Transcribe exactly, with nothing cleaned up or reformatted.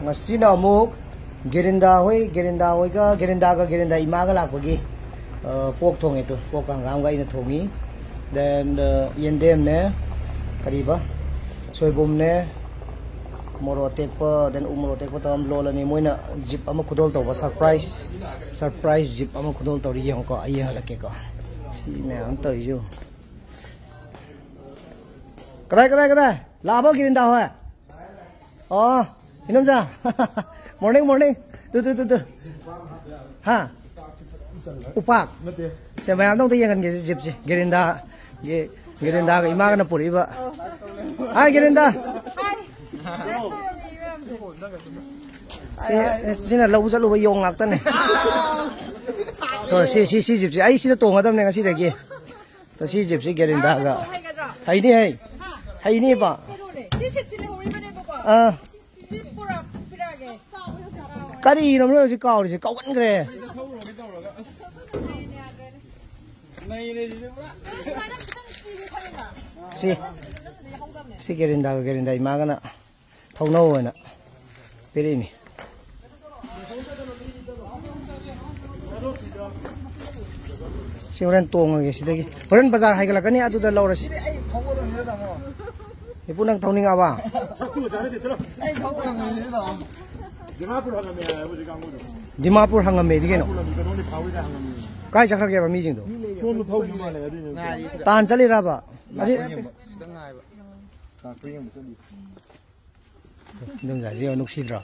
ꯉꯁꯤꯅ ꯑꯃꯨꯛ ꯒꯦꯔꯤꯟꯗꯥ ꯍꯣꯏ, ꯒꯦꯔꯤꯟꯗꯥ ꯍꯣꯏꯒ, ꯒꯦꯔꯤꯟꯗꯥꯒ ꯒꯦꯔꯤꯟꯗꯥ ꯏꯃꯥꯒ ꯂꯥꯛꯄꯒꯤ, ꯑ, ꯄꯣꯛ ꯊꯣꯡꯉꯦ꯫ ꯇꯨ, ꯄꯣꯛꯀ ꯍꯪꯒꯥꯝꯒ ꯑꯩꯅ ꯊꯣꯡꯉꯤ꯫ Then, ꯑ, ꯌꯦꯟꯗꯦꯝꯅꯦ, ꯀꯔꯤꯕ, ꯁꯣꯏꯕꯨꯝꯅꯦ, ꯃꯣꯔꯣꯛ ꯑꯇꯦꯛꯄ, then ꯎ ꯃꯣꯔꯣꯛ ꯑꯇꯦꯛꯄ ꯇꯧꯔ ꯑꯃ ꯂꯣꯜꯂꯅꯤ꯫ ꯃꯣꯏꯅ ꯖꯤꯞ ꯑꯃ ꯈꯨꯗꯣꯜ ꯇꯧꯕ, surprise, surprise ꯖꯤꯞ ꯑꯃ ꯈꯨꯗꯣꯜ ꯇꯧꯔꯤ꯫ ꯌꯦꯡꯉꯨꯀꯣ, ꯑꯩ ꯌꯦꯡꯍꯜꯂꯛꯀꯦꯀꯣ꯫ ꯁꯤ ꯃꯌꯥꯝ ꯇꯧꯔꯤꯁꯨ꯫ ꯀꯗꯥꯏ, ꯀꯗꯥꯏ, ꯀꯗꯥꯏ? ꯂꯥꯛꯑꯕꯣ ꯒꯦꯔꯤꯟꯗꯥ ꯍꯣꯏ? ꯑꯣ, ꯏꯅꯝꯆꯥ꯫ Morning, morning. Two, two, two, two. ꯍꯥ? ꯎꯄꯥꯛ? ꯁꯦ, ꯃꯌꯥꯝꯗ ꯑꯝꯇ ꯌꯦꯡꯍꯟꯒꯦ ꯁꯤ ꯖꯤꯞꯁꯦ꯫ ꯒꯦꯔꯤꯟꯗꯥꯒꯤ, ꯒꯦꯔꯤꯟꯗꯥꯒ ꯏꯃꯥꯒꯅ ꯄꯨꯔꯛꯏꯕ꯫ ꯍꯥꯏ, ꯒꯦꯔꯤꯟꯗꯥ꯫ ꯁꯤ, ꯁꯤꯅ ꯂꯧꯕ ꯆꯠꯂꯨꯕ ꯌꯣꯡ ꯉꯥꯛꯇꯅꯦ꯫ ꯇꯣ, ꯁꯤ, ꯁꯤ, ꯁꯤ ꯖꯤꯞꯁꯦ꯫ ꯑꯩ ꯁꯤꯗ ꯇꯣꯡꯒꯗꯕꯅꯦ ꯉꯁꯤꯗꯒꯤ꯫ ꯇꯣ, ꯁꯤ ꯖꯤꯞꯁꯤ ꯒꯦꯔꯤꯟꯗꯥꯒ꯫ ꯍꯩꯅꯤ, ꯍꯩ꯫ ꯍꯩꯅꯤꯕ꯫ ꯀꯩꯅꯣꯅꯦ, ꯁꯤ ꯁꯤꯠꯁꯤ ꯂꯩꯍꯧꯔꯤꯕꯅꯦꯕꯀꯣ꯫ ꯑꯥ꯫ ꯁꯤ ꯄꯨꯔꯛ-, ꯄꯤꯔꯛꯑꯒꯦ꯫ ꯀꯔꯤꯅꯣ ꯃꯣꯏ ꯍꯧꯖꯤꯛ ꯀꯥꯎꯔꯤꯁꯦ? ꯀꯥꯎꯒꯟꯈ꯭ꯔꯦ꯫ ꯁꯨꯃꯥꯏꯅ ꯈꯤꯇꯪ ꯄꯤꯒꯦ ꯈꯜꯂꯤꯅ꯫ ꯁꯤ, ꯁꯤ ꯒꯦꯔꯤꯟꯗꯥꯒ ꯒꯦꯔꯤꯟꯗꯥ ꯏꯃꯥꯒꯅ ꯊꯧꯅꯧ ꯍꯥꯏꯅ ꯄꯤꯔꯛꯏꯅꯤ꯫ ꯁꯤ ꯍꯣꯔꯦꯟ ꯇꯣꯡꯉꯒꯦ ꯁꯤꯗꯒꯤ꯫ ꯍꯣꯔꯦꯟ ꯕꯖꯥꯔ ꯍꯥꯏꯒꯠꯂꯛꯀꯅꯤ, ꯑꯗꯨꯗ ꯂꯧꯔꯁꯤ꯫ ꯏꯄꯨ, ꯅꯪ ꯊꯧꯅꯤꯡꯉꯕ? ꯗꯤꯃꯥꯄꯨꯔ ꯍꯪꯉꯝꯃꯦꯗꯤ ꯀꯩꯅꯣ? ꯀꯥꯏ ꯆꯠꯈ꯭ꯔꯒꯦꯕ ꯃꯤꯁꯤꯡꯗꯣ? ꯇꯥꯟ ꯆꯠꯂꯤꯔꯕ? ꯑꯁꯤ ꯏꯗꯣꯝꯆꯥꯁꯤ ꯌꯦꯡꯉꯣ, ꯅꯨꯡꯁꯤꯗ꯭ꯔꯣ?